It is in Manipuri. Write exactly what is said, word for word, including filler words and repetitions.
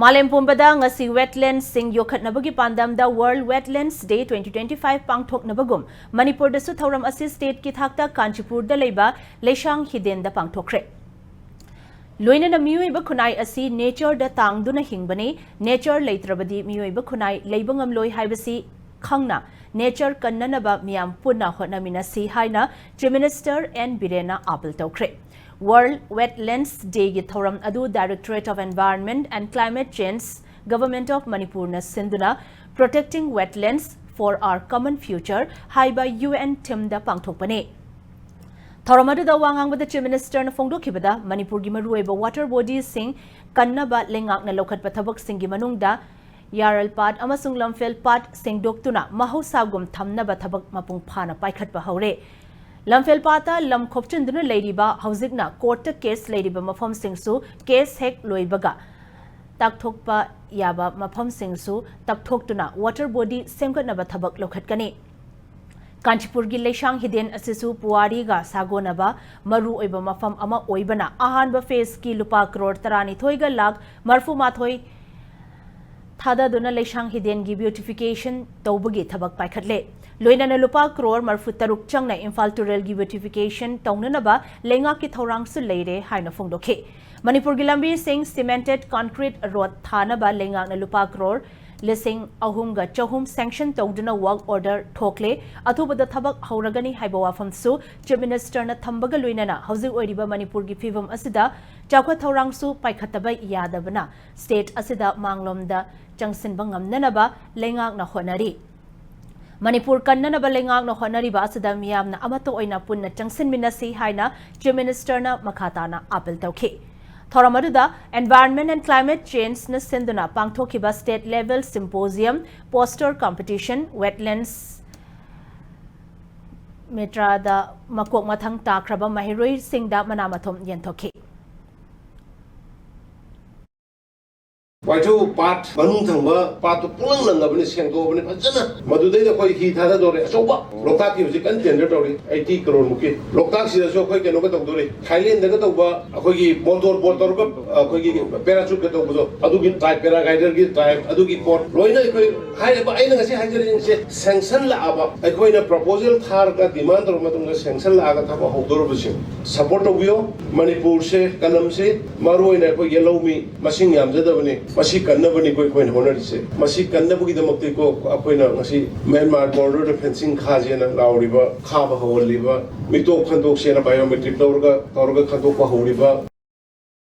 ꯃꯥꯂꯦꯝ ꯄꯨꯝꯕꯗ ꯉꯁꯤ wetlandsꯁꯤꯡ ꯌꯣꯛꯈꯠꯅꯕꯒꯤ ꯄꯥꯟꯗꯝꯗ World Wetlands Day twenty twenty-five ꯄꯥꯡꯊꯣꯛꯅꯕꯒꯨꯝ, ꯃꯅꯤꯄꯨꯔꯗꯁꯨ ꯊꯧꯔꯝ ꯑꯁꯤ stateꯀꯤ ꯊꯥꯛꯇ ꯀꯥꯟꯆꯤꯄꯨꯔꯗ ꯂꯩꯕ ꯂꯩꯁꯥꯡ ꯍꯤꯗꯦꯟꯗ ꯄꯥꯡꯊꯣꯛꯈ꯭ꯔꯦ꯫ ꯂꯣꯏꯅꯅ ꯃꯤꯑꯣꯏꯕ ꯈꯨꯟꯅꯥꯏ ꯑꯁꯤ natureꯗ ꯇꯥꯡꯗꯨꯅ ꯍꯤꯡꯕꯅꯤ꯫ Nature ꯂꯩꯇ꯭ꯔꯕꯗꯤ ꯃꯤꯑꯣꯏꯕ ꯈꯨꯟꯅꯥꯏ ꯂꯩꯕ ꯉꯝꯂꯣꯏ ꯍꯥꯏꯕꯁꯤ ꯈꯪꯅ nature ꯀꯟꯅꯅꯕ ꯃꯤꯌꯥꯝ ꯄꯨꯟꯅ ꯍꯣꯠꯅꯃꯤꯟꯅꯁꯤ ꯍꯥꯏꯅ Chief Minister N ꯕꯤꯔꯦꯟꯅ appeal ꯇꯧꯈ꯭ꯔꯦ꯫ World Wetlands Dayꯒꯤ ꯊꯧꯔꯝ ꯑꯗꯨ Directorate of Environment and Climate Change, Government of Manipurꯅ ꯁꯤꯟꯗꯨꯅ Protecting Wetlands for Our Common Future ꯍꯥꯏꯕ U N themeꯗ ꯄꯥꯡꯊꯣꯛꯄꯅꯤ꯫ ꯊꯧꯔꯝ ꯑꯗꯨꯗ ꯋꯥ ꯉꯥꯡꯕꯗ Chief Ministerꯅ ꯐꯣꯡꯗꯣꯛꯈꯤꯕꯗ, ꯃꯅꯤꯄꯨꯔꯒꯤ ꯃꯔꯨꯑꯣꯏꯕ water bodyꯁꯤꯡ ꯀꯟꯅꯕ ꯂꯩꯉꯥꯛꯅ ꯂꯧꯈꯠꯄ ꯊꯕꯛꯁꯤꯡꯒꯤ ꯃꯅꯨꯡꯗ ꯌꯥꯔꯜ ꯄꯥꯠ ꯑꯃꯁꯨꯡ ꯂꯝꯐꯦꯜ ꯄꯥꯠ ꯁꯦꯡꯗꯣꯛꯇꯨꯅ ꯃꯍꯧꯁꯥꯒꯨꯝ ꯊꯝꯅꯕ ꯊꯕꯛ ꯃꯄꯨꯡ ꯐꯥꯅ ꯄꯥꯏꯈꯠꯄ ꯍꯧꯔꯦ꯫ ꯂꯝꯐꯦꯜ ꯄꯥꯠꯇ ꯂꯝ ꯈꯣꯞꯆꯤꯟꯗꯨꯅ ꯂꯩꯔꯤꯕ, ꯍꯧꯖꯤꯛꯅ courtꯇ case ꯂꯩꯔꯤꯕ ꯃꯐꯝꯁꯤꯡꯁꯨ case ꯍꯦꯛ ꯂꯣꯏꯕꯒ ꯇꯛꯊꯣꯛꯄ ꯌꯥꯕ ꯃꯐꯝꯁꯤꯡꯁꯨ ꯇꯛꯊꯣꯛꯇꯨꯅ water body ꯁꯦꯝꯒꯠꯅꯕ ꯊꯕꯛ ꯂꯧꯈꯠꯀꯅꯤ꯫ ꯀꯥꯟꯆꯤꯄꯨꯔꯒꯤ ꯂꯩꯁꯥꯡ ꯍꯤꯗꯦꯟ ꯑꯁꯤꯁꯨ ꯄꯨꯋꯥꯔꯤꯒ ꯁꯥꯒꯣꯟꯅꯕ ꯃꯔꯨꯑꯣꯏꯕ ꯃꯐꯝ ꯑꯃ ꯑꯣꯏꯕꯅ, ꯑꯍꯥꯟꯕ phaseꯀꯤ ꯂꯨꯄꯥ ꯀ꯭ꯔꯣꯔ ꯇꯔꯥꯅꯤꯊꯣꯏꯒ ꯂꯥꯈ ꯃꯔꯐꯨ ꯃꯥꯊꯣꯏ ꯊꯥꯗꯗꯨꯅ ꯂꯩꯁꯥꯡ ꯍꯤꯗꯦꯟꯒꯤ beautification ꯇꯧꯕꯒꯤ ꯊꯕꯛ ꯄꯥꯏꯈꯠꯂꯦ꯫ ꯂꯣꯏꯅꯅ ꯂꯨꯄꯥ ꯀ꯭ꯔꯣꯔ ꯃꯔꯐꯨ ꯇꯔꯨꯛ ꯆꯪꯅ ꯏꯝꯐꯥꯜ ꯇꯨꯔꯦꯜꯒꯤ beautification ꯇꯧꯅꯅꯕ ꯂꯩꯉꯥꯛꯀꯤ ꯊꯧꯔꯥꯡꯁꯨ ꯂꯩꯔꯦ ꯍꯥꯏꯅ ꯐꯣꯡꯗꯣꯛꯈꯤ꯫ ꯃꯅꯤꯄꯨꯔꯒꯤ ꯂꯝꯕꯤꯁꯤꯡ cemented concrete road ꯊꯥꯅꯕ ꯂꯩꯉꯥꯛꯅ ꯂꯨꯄꯥ ꯀ꯭ꯔꯣꯔ ꯂꯤꯁꯤꯡ ꯑꯍꯨꯝꯒ ꯆꯍꯨꯝ sanction ꯇꯧꯗꯨꯅ work order ꯊꯣꯛꯂꯦ꯫ ꯑꯊꯨꯕꯗ ꯊꯕꯛ ꯍꯧꯔꯒꯅꯤ ꯍꯥꯏꯕ ꯋꯥꯐꯝꯁꯨ Chief Ministerꯅ ꯊꯝꯕꯒ ꯂꯣꯏꯅꯅ ꯍꯧꯖꯤꯛ ꯑꯣꯏꯔꯤꯕ ꯃꯅꯤꯄꯨꯔꯒꯤ ꯐꯤꯕꯝ ꯑꯁꯤꯗ ꯆꯥꯎꯈꯠ ꯊꯧꯔꯥꯡꯁꯨ ꯄꯥꯏꯈꯠꯇꯕ ꯌꯥꯗꯕꯅ state ꯑꯁꯤꯗ ꯃꯥꯡꯂꯣꯝꯗ ꯆꯪꯁꯤꯟꯕ ꯉꯝꯅꯅꯕ ꯂꯩꯉꯥꯛꯅ ꯍꯣꯠꯅꯔꯤ꯫ ꯃꯅꯤꯄꯨꯔ ꯀꯟꯅꯅꯕ ꯂꯩꯉꯥꯛꯅ ꯍꯣꯠꯅꯔꯤꯕ ꯑꯁꯤꯗ ꯃꯤꯌꯥꯝꯅ ꯑꯃꯠꯇ ꯑꯣꯏꯅ ꯄꯨꯟꯅ ꯆꯪꯁꯤꯟꯃꯤꯟꯅꯁꯤ ꯍꯥꯏꯅ Chief Ministerꯅ ꯃꯈꯥ ꯇꯥꯅ appeal ꯇꯧꯈꯤ꯫ ꯊꯧꯔꯝ ꯑꯗꯨꯗ Environment and Climate Changeꯅ ꯁꯤꯟꯗꯨꯅ ꯄꯥꯡꯊꯣꯛꯈꯤꯕ state level symposium, poster competition, wetlands ꯃꯦꯇ꯭ꯔꯥꯗ ꯃꯀꯣꯛ ꯃꯊꯪ ꯇꯥꯈ꯭ꯔꯕ ꯃꯍꯩꯔꯣꯏꯁꯤꯡꯗ ꯃꯅꯥ ꯃꯊꯨꯝ ꯌꯦꯟꯊꯣꯛꯈꯤ꯫ ꯄꯥꯏꯊꯧ ꯄꯥꯠ ꯃꯅꯨꯡ ꯊꯪꯕ ꯄꯥꯠꯇꯨ ꯄꯨꯡꯂꯪ ꯂꯪꯉꯕꯅꯤ, ꯁꯦꯡꯗꯣꯛꯑꯕꯅꯤ ꯐꯖꯅ꯫ ꯃꯗꯨꯗꯩꯗ ꯑꯩꯈꯣꯏ ꯍꯤ ꯊꯥꯗꯗꯧꯔꯦ ꯑꯆꯧꯕ꯫ ꯂꯣꯛꯇꯥꯛꯀꯤ ꯍꯧꯖꯤꯛ ꯀꯟꯅ ꯇꯦꯟꯗꯔ ꯇꯧꯔꯤ, ꯑꯩꯠꯇꯤ ꯀꯔꯣꯔ ꯃꯨꯛꯀꯤ꯫ ꯂꯣꯛꯇꯥꯛꯁꯤꯗꯁꯨ ꯑꯩꯈꯣꯏ ꯀꯩꯅꯣꯒ ꯇꯧꯗꯣꯔꯤ, ꯊꯥꯏꯂꯦꯟꯗꯒ ꯇꯧꯕ ꯑꯩꯈꯣꯏꯒꯤ ꯃꯣꯇꯣꯔ ꯕꯣꯠ ꯇꯧꯔꯒ ꯑꯩꯈꯣꯏꯒꯤ ꯄꯦꯔꯥꯆꯨꯠꯀ ꯇꯧꯕꯗꯣ, ꯑꯗꯨꯒꯤ ꯇꯥꯏꯞ, ꯄꯦꯔꯥꯒꯥꯏꯗꯔꯒꯤ ꯇꯥꯏꯞ, ꯑꯗꯨꯒꯤ ꯄꯣꯠ ꯂꯣꯏꯅ ꯑꯩꯈꯣꯏ ꯍꯥꯏꯔꯤꯕ ꯑꯩꯅ ꯉꯁꯤ ꯍꯥꯏꯖꯔꯤꯁꯤꯡꯁꯦ ꯁꯦꯡꯁꯟ ꯂꯥꯛꯑꯕ, ꯑꯩꯈꯣꯏꯅ ꯄ꯭ꯔꯄꯣꯖꯦꯜ ꯊꯥꯔꯒ ꯗꯤꯃꯥꯟ ꯇꯧꯔꯕ ꯃꯇꯨꯡꯗ ꯁꯦꯡꯁꯟ ꯂꯥꯛꯑꯒ ꯊꯕꯛ ꯍꯧꯗꯧꯔꯕꯁꯤꯡ ꯁꯄꯣꯔꯠ ꯇꯧꯕꯤꯌꯣ꯫ ꯃꯅꯤꯄꯨꯔꯁꯦ, ꯀꯂꯝꯁꯦ, ꯃꯔꯨ ꯑꯣꯏꯅ ꯑꯩꯈꯣꯏ ꯌꯦꯜꯍꯧꯃꯤ ꯃꯁꯤꯡ ꯌꯥꯝꯖꯗꯕꯅꯤ, ꯃꯁꯤ ꯀꯟꯅꯕꯅꯤꯀꯣ ꯑꯩꯈꯣꯏꯅ ꯍꯣꯠꯅꯔꯤꯁꯦ꯫ ꯃꯁꯤ ꯀꯟꯅꯕꯒꯤꯗꯃꯛꯇꯤꯀꯣ ꯑꯩꯈꯣꯏꯅ ꯉꯁꯤ ꯃ꯭ꯌꯥꯟꯃꯥꯔ ꯕꯣꯔꯗꯔꯗ ꯐꯦꯟꯁꯤꯡ ꯈꯥꯁꯦꯅ ꯂꯥꯎꯔꯤꯕ, ꯈꯥꯕ ꯍꯧꯍꯜꯂꯤꯕ, ꯃꯤꯇꯣꯞ ꯈꯟꯗꯣꯛꯁꯦꯅ ꯕꯥꯏꯑꯣꯃꯦꯇ꯭ꯔꯤꯛ ꯂꯧꯔꯒ ꯇꯧꯔꯒ ꯈꯟꯗꯣꯛꯄ ꯍꯧꯔꯤꯕ,